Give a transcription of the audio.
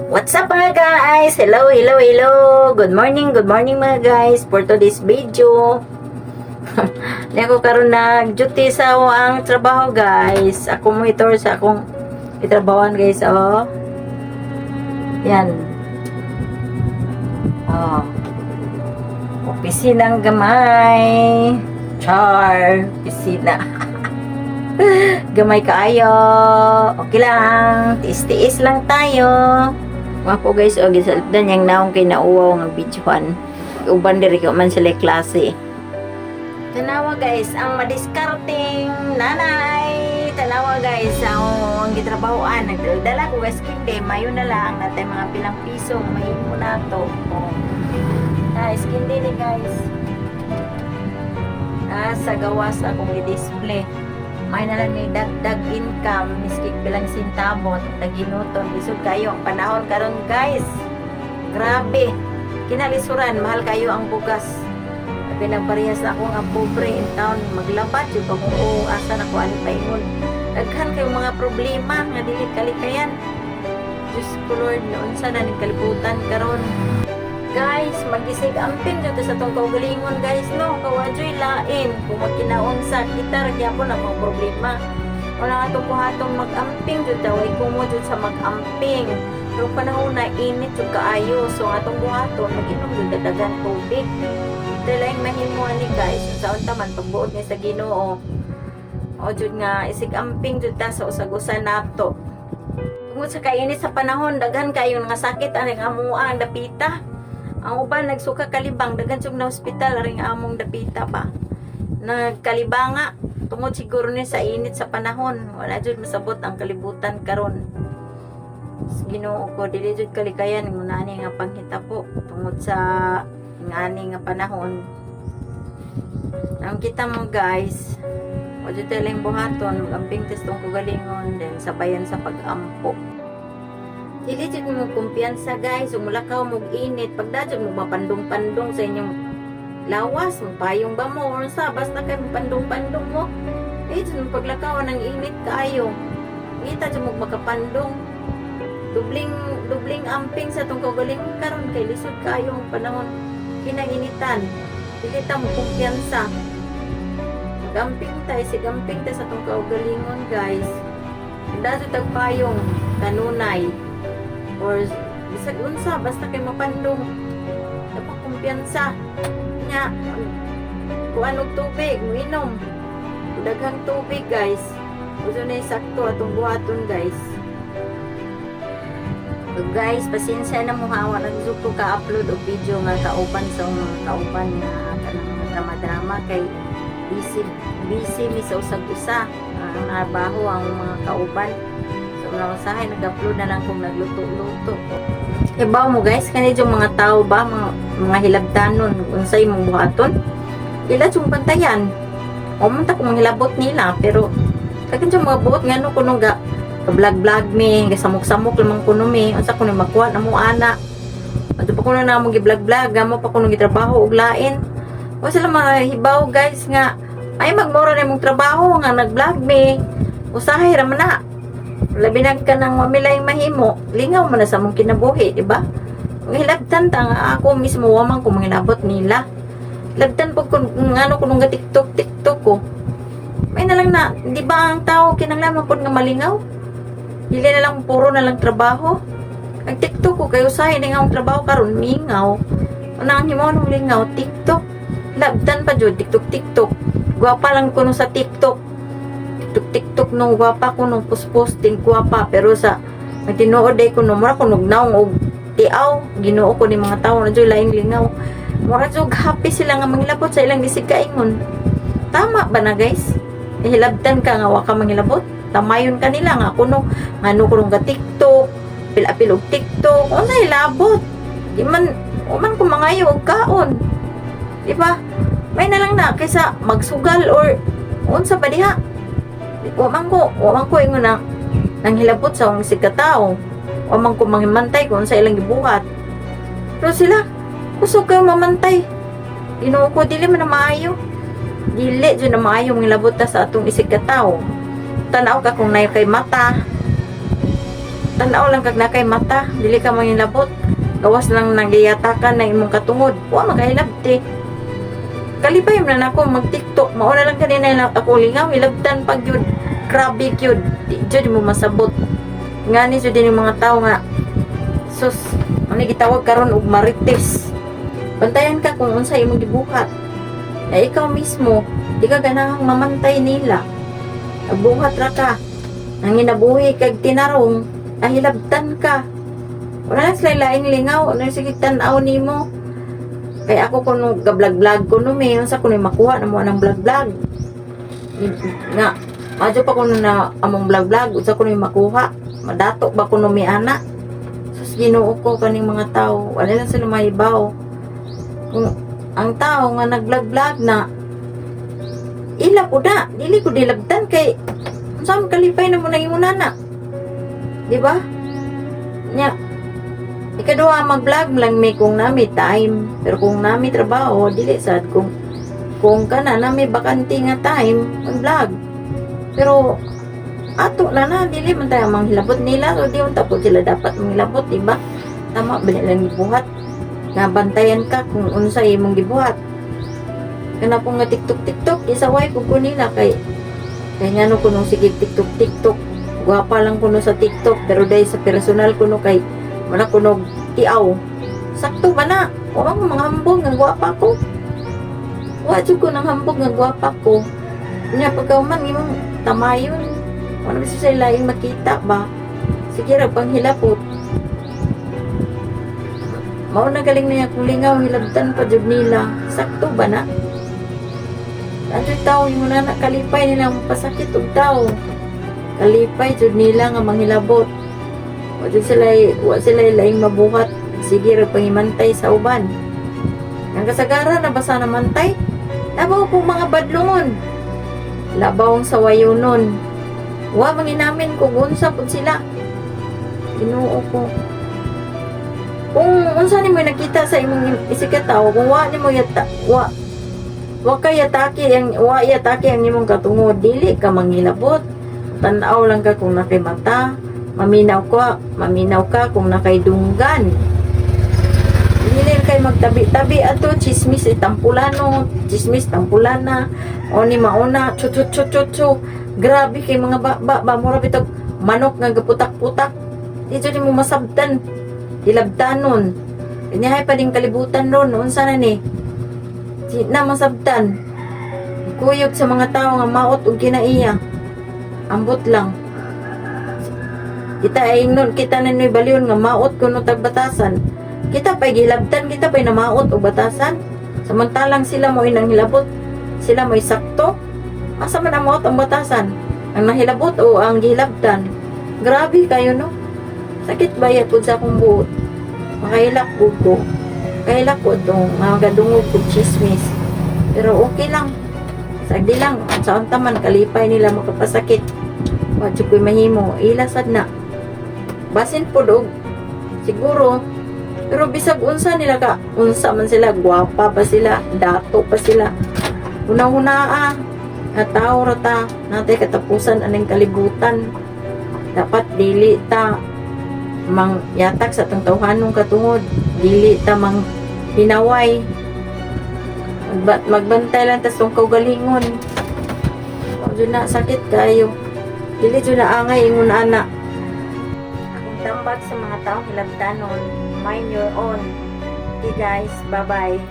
What's up, mga guys? Hello, hello, hello! Good morning, mga guys, for today's video. Di ako karon nag-duty sa ang trabaho, guys. Ako monitor sa akong itrabawan, guys, oh. Yan. Oh. Opisinang gamay. Char. Opisina. Gamay kaayo. Okay lang. Tiis-tiis lang tayo. Wapo, guys, o gisalipdan yang naong kay nauwaw nga videohan. Uban diri ko man sila klase. Tanawa, guys, ang madiskarting nanay. Tanawa, guys, ang gitrabahoan. Nagdala ko, guys, kinde. Mayo na lang natay mga pilang piso. Mahimo na to. Oh. Guys, kinde ni, guys. Ah, sa gawas akong i-display. May na lang ni dagdag income miski pilang sentabo at taginuton. Lisod kayo ang panahon karon, guys. Grabe. Kinalisuran, mahal kayo ang bugas. Sabi ng parehas ako nga pobre in town, maglabat yung kung oo, asa na ko ani paingon. Daghan kayo mga problema nga dili kalikayan. Diyos ko Lord, noon sa na ning kalibutan karon. Guys, magisig amping jud sa tong kaugalingon, guys, no. Kawadyoy lain kung magkinaunsa kita ra gyapon ang mga problema. Wala nga itong buhaton, mag-amping jud ta, way kumo jud sa mag-amping. Pero panahon na init jud kaayo, so ang atong buhaton, mag-inom jud dagdagan tubig. Dahil laing mahimo ani, guys, sa unta man pagbuot ni sa Ginoo. O jud nga isig amping jud ta sa usag-usa nato. Tungod sa kainit sa panahon, daghan kayo nga sakit aring amoa ang dapita. Ang uban nagsuka kalibang, daghan jud na ospital aring among dapita pa. Nagkalibanga tungod siguro ni sa init sa panahon. Wala jud masabot ang kalibutan karon. Ginoo ko, dili jud kalikayan ngunani nga panghitabo tungod sa ngani nga panahon. Ang kita mo, guys, o jud talang buhaton, magamping testong kagalingon, then sabayan sa pag-ampo. Dili jud mo kumpiyansa, guys, umulakaw mo init, pagdadjud mo mapandong-pandong sa inyong lawas, mo payong ba mo, or sa, basta kay pandong-pandong mo. Eh, jud mo paglakaw ng init kaayo. Ngita jud mo makapandong. Dubling dubling amping sa tong kaugalingon karon kay lisod kaayo ang panahon, kinainitan. Dili ta mo kumpiyansa. Gamping tayo, si gamping ta sa tong kaugalingon, guys. Dato tag payong kanunay or bisag unsa basta kay mapandong. Dapat kumpiyansa. Nya kuan og tubig, muinom. Daghang tubig, guys. Uso na yung sakto atong buhaton, guys. So guys, pasensya na mo ha, wala gusto ko ka-upload og video nga kauban sa mga kauban nga kanang mga drama-drama kay busy busy mi sa usag-usa ang trabaho ang mga kauban. So usahay nag-upload na lang kung nagluto-luto. Ibaw mo, guys, kani yung mga tao ba, mga hilabtanon, unsay mong buhaton? Ila yung bantayan. O man ta kung hilabot nila, pero kagin yung mga buot nga no kuno ga vlog vlog mi, gasamok-samok lamang kuno mi, unsa kuno makuha na mo ana. Adto pa kuno na mo gi-vlog vlog, gamo pa kuno gitrabaho og lain. Wa sila mahibaw, guys, nga ay magmura na imong trabaho nga nag-vlog mi. Usahay ra man na. Labi na ka nang mamilay mahimo, lingaw man na sa mong kinabuhi, di ba? Hilabtan ta nga ako mismo wa man ko mangilabot nila. Hilabtan po kung ano kuno nga TikTok TikTok ko. May na lang na, di ba ang tao kinahanglan man pud nga malingaw? Dili na lang puro na lang trabaho. Ang TikTok ko kayo usahay na nga akong trabaho karon mingaw. Una ang himo nung lingaw TikTok. Labtan pa jud TikTok TikTok. Gwapa lang kuno sa TikTok. TikTok TikTok no gwapa ko nung post-posting gwapa, pero sa nagtinuod day ko no mura ko naong og tiaw. Ginoo ko ni mga tao na jud laing lingaw. Mura jud happy sila nga mangilabot sa ilang bisig kaingon. Tama ba na, guys? Hilabtan ka nga wa ka mangilabot. Tamayon ka nila nga kuno ngano kuno ga TikTok, pil-apil og TikTok, unsa hilabot? Di man man ko mangayo og kaon. Di ba? May na lang na kaysa magsugal or unsa ba diha. Wa man ko ingon na nang hilabot sa akong isig tao. Wa man ko manghimantay kung sa ilang gibuhat. Pero sila, kusog kayo mamantay. Ginoo ko, dili man na maayo. Dili jud na maayo manghilabot ta sa atong isig ka tao. Tanaw ka kung nayo kay mata. Tanaw lang kag nakay mata, dili ka mangilabot. Gawas lang nagiyatakan na imong katungod. Wa makahilabti. Kalipay man na nako mag-TikTok. Mao na lang kanina lang ako lingaw, hilabtan pag yun. Grabe gyud. Di jud mo masabot. Ngani jud din yung mga tao nga sus, ano gitawag karon og marites. Bantayan ka kung unsa imong gibuhat. Na ikaw mismo, di ka ganahang mamantay nila. Nagbuhat ra ka. Nanginabuhi kag tinarong, nahilabtan ka. Wala na sila laing lingaw, wala na sige tan-aw nimo. Kaya ako kuno ga-vlog-vlog ko no may unsa kuno makuha na mo ang vlog-vlog. Nga, madyo pa kuno na among vlog-vlog, unsa kuno makuha. Madato ba kuno mi ana? Sus, Ginoo ko, kaning mga tao, wala lang sila mahibaw. Kung ang tao nga nag-vlog-vlog na ila po na, dili ko dilabtan kay unsa man kalipay na mo nang imong nana. Di ba? Nya, ikaduha, mag-vlog lang may kung nami time. Pero kung nami trabaho, dili sad. Kung kana nami bakante nga time, mag-vlog. Pero ato na na, dili man tayo manghilabot nila. So di man tapos sila dapat manghilabot, di ba? Tama ba nilang gibuhat? Nga bantayan ka kung unsa imong gibuhat. Kana po nga TikTok TikTok, isaway ko ko nila kay ngano kuno sige TikTok TikTok. Gwapa lang kuno sa TikTok pero dahil sa personal kuno kay wala kuno tiaw. Sakto ba na? Wa ko mga hambog nga gwapa ko. Wa jud ko nang hambog nga gwapa ko. Nya pagka man imong tamayon. Wala ba sa laing makita ba? Sige ra panghilapot. Mao na galing na akong lingaw, hilabtan pa jud nila. Sakto ba na? Adto tao yung na kalipay nila pasakit og tao. Kalipay jud nila nga manghilabot. Wa sila laing mabuhat. Sige ra pangimantay sa uban. Ang kasagaran na basa namantay. Labaw kong mga badlongon. Labaw ang sawayonon. Wa manginamin kung unsa pud sila. Ginoo ko. Kung unsa nimo nakita sa imong isikatawo, kung wa nimo yata wa wa kay atake ang wa yatake ang imong katungod, dili ka manghilabot. Tan-aw lang ka kung nakay mata, maminaw ka kung nakay dunggan. Dili kay magtabi-tabi ato chismis itampulano, chismis tampulana, o ni mauna chu chu chu chu chu. Grabe kay mga ba ba, ba mura bitog manok nga gaputak-putak. Di jud mo masabtan. Hilabtanon. Kanya pa din kalibutan ron, unsa na ni? Di na masabtan. Kuyog sa mga tao nga maot og kinaiya. Ambot lang. Kita ay ingnon, kita na nuy balion nga maot kuno tag batasan. Kita pa'y gilabtan, kita pa'y namaot og batasan. Samantalang sila mo inang hilabot, sila mo'y sakto. Asa man ang maot ang batasan? Ang nahilabot o ang gilabtan? Grabe kayo, no? Sakit ba pud sa akong buot? Makahilak pud ko. Kahilak ko itong mga gadungog kog chismis. Pero okay lang. Sagdi lang. Sa unta man, kalipay nila makapasakit. Wa jud ko'y mahimo. Ila sad na. Basin pod og siguro. Pero bisag unsa nila ka, unsa man sila, gwapa pa sila, dato pa sila. Una-una ah, nga tao ra ta, natay katapusan aning kalibutan. Dapat dili ta mang yatak sa atong tawhanong katungod, dili ta mang hinaway. Magbantay lang tas tong kaugalingon. O jud na sakit kayo. Dili jud na angay ingon ana. Akong tambag sa mga taong hilabtanon, mind your own. Okay guys, bye-bye.